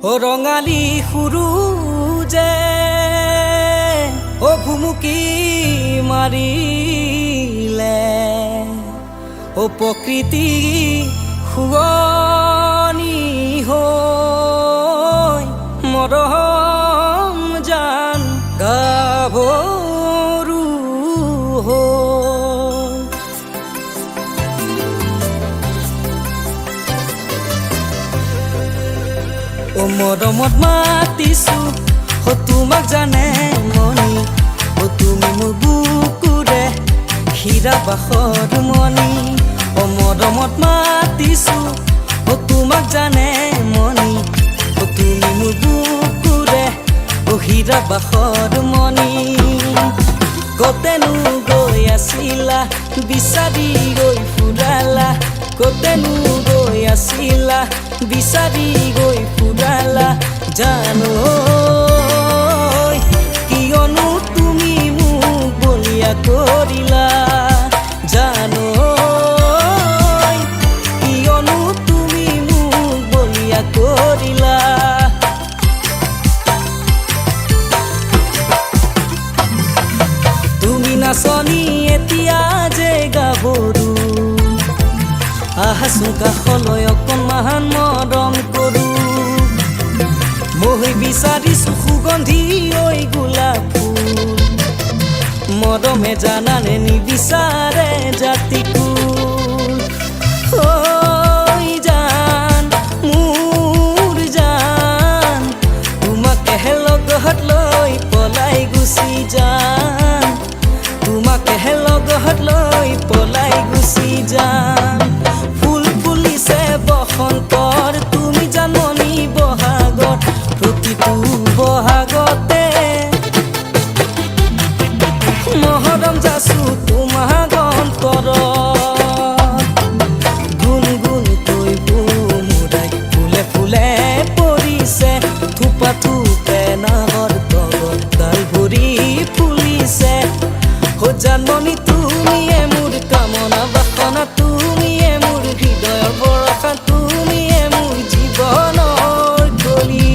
অ ৰঙালী সূৰুযে অ ভুমুকি মাৰিলে, অ প্ৰকৃতি শুৱনি হৈ মৰম জান গাভৰু হৈ। অ মৰমত মাতিছো অ তোমাক জানে মণি, অ তুমি মোৰ বুকুৰে হীৰা বাসৰ মণি। অ মৰমত মাতিছো অ তোমাক জানে মণি, অ তুমি মোৰ বুকুৰে অ হীৰা বাসৰ মণি। কতেনো গৈ আছিলা বিচাৰি গৈ ফুৰালা, কতেনো গৈ আছিলা বিচাৰি গৈ ফুৰালা, জানো কিয়নো তুমি মোক বলিয়া কৰিলা, জানো কিয়নো তুমি মোক বলিয়া কৰিলা। তুমি নাচনী এতিয়া যে গাভৰু, আহাচোন কাষলৈ অকণমান মৰম কৰো। মই বিচাৰিছো সুগন্ধি ঐ গোলাপ ফুল, মৰমে জানানে নিবিচাৰে জাতিকুল। ঐ জান মোৰ জান, তোমাকেহে লগত লৈ পলাই গুচি যাম, তোমাকেহে লগত লৈ পলাই গুচি যাম। ফুল ফুলিছে বসন্তৰ, তুমি জাননী বহাগৰ, প্ৰতিটো বহাগতে মহৰম যাচো তোমাক অন্তৰত। গুণ গুণকৈ বুমুৰাই ফুলে ফুলে পৰিছে, থোপা থোপে নাহৰ তগৰ ডাল ভৰি ফুলিছে। हो জানমণি তুমিয়ে মোৰ কামনা বাসনা, তুমিয়ে মোৰ হৃদয়ৰ বৰষা, তুমিয়ে মোৰ জীৱনৰ কলি।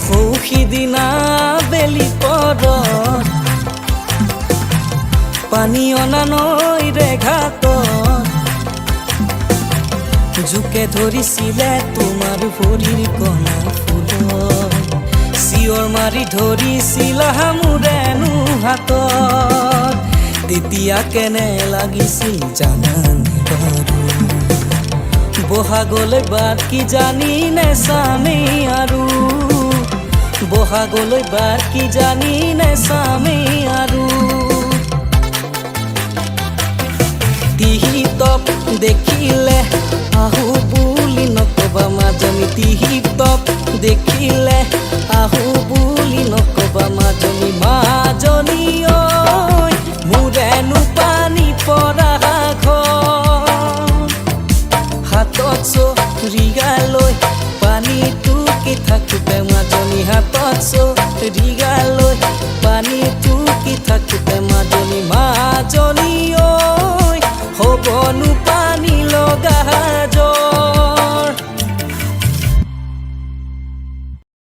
সৌ সিদিনা বেলি পৰত পানী অনা নৈৰে ঘাটত, জোকে ধৰিছিলে তোমাৰ ভৰিৰ কণা ফুলত, চিঞৰ মাৰি ধৰিছিলা মোৰেনো হাতত। তেতিয়া কেনে লাগিছিল জানানে বাৰু, বহাগলৈ বাট কি জানি নে চামেই আৰু, বহাগলৈ বাট কি জানি নে চামেই আৰু। তিহিতক দেখিলে আহো বুলি নকবা মাজনী, তিহিতক দেখিলে আহো বুলি নকবা মাজনী। মাজনী ঐ মোৰেনো পানী পৰা ঘৰ, হাতত চৰিগা লৈ পানী টুকি থাকোতে মাজনী, হাতত চৰিগা লৈ পানী টুকি থাকোতে মাজনী। মাজনী ঐ হ'বনো পানী লগা